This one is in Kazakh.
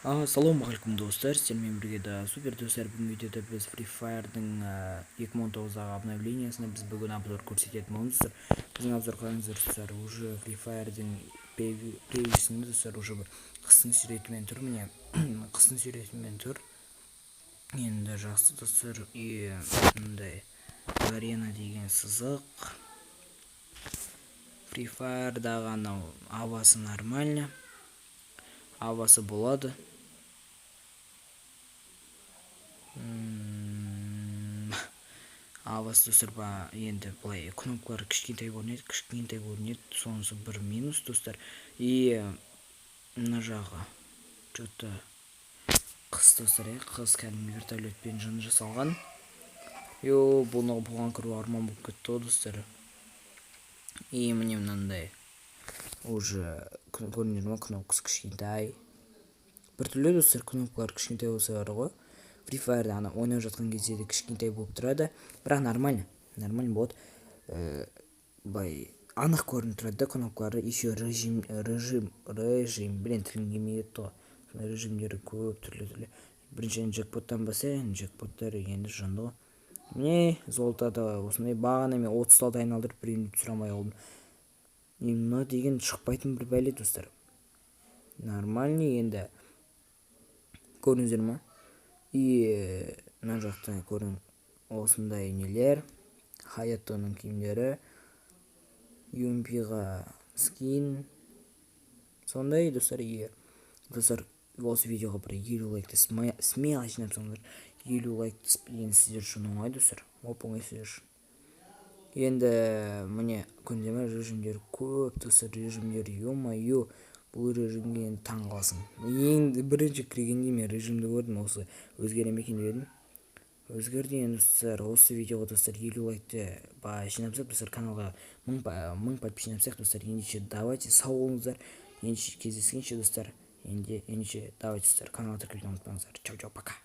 Ассалаумағалейкум, достар! Сіздермен бірге да супер, достар. Бүгінгі видеода біз Free Fire'дың 2019-дағы обновлениясына біз бүгін обзор көрсететін боламыз, достар. Біздің обзор қараңыздар, достар, уже Free Fire'дың превьюсінде, достар, уже бір қыстың суретімен тұр, міне, қыстың суретімен тұр. Енді жақсы, достар. И мындай арена деген сызық. Free Fire'дағы анау авасы нормально, авасы болады. Авасы, достар, енді былай кнопкалар кішкентай көрінеді, кішкентай көрінеді, сонысы бір минус, достар. И мына жағы че-то қыс, достар, иә, қыс, кәдімгі вертолетпен жын жасалған. Йо, бұны, бұған кіру арман болып кетті ғой, достар. И міне, мынандай уже көрдіңдер ма, кнопкасы кішкентай, біртүрлі, достар. Кнопкалар кішкентай болса бар ғой, Free Fire'да ана ойнап жатқан кезде де кішкентай болып тұрады, бірақ нормально, нормально болады. Былай анық көрініп тұрады да кнопкалары. Еще режим, режим, режим, блин, тілім келмей кетті ғой. Режимдері көп, түрлі түрлі. Біріншіден, джекпоттан бастайық. Енді джекпоттар енді жынды ғой. Міне, золотода осындай. Бағана мен 36 айналдырып, біреуін түсіре алмай қалдым. И мына деген шықпайтын бір бәле, достар. Нормальный енді, көрдіңіздер ма? И мына жақта көрін, осындай нелер, Хаятоның киімдері, юмпиға скин, сондай, достар. И, достар, осы видеоға бір 50 лайкты смело жинап тастаңыздар. 50 лайк енді сіздер үшін оңай, достар, оп оңай сіздер үшін. Енді міне, көрдіңдер ма, режимдері көп, достар, режимдері, ё-моё, бұл режимге енді таң қаласың. Енді бірінші кіргенде мен режимді көрдім, осы өзгере ме екен деп едім, өзгерді. Енді, достар, осы видеоға, достар, 50 лайкты жинап тастап, достар, каналға 1000 подписчик жинап тастайық, достар. Ендеше, давайте, сау болыңыздар, ендеше, кездескенше, достар. Енді ендеше, давайте, достар, каналға тіркелуді ұмытпаңыздар. Чао, чао, пока.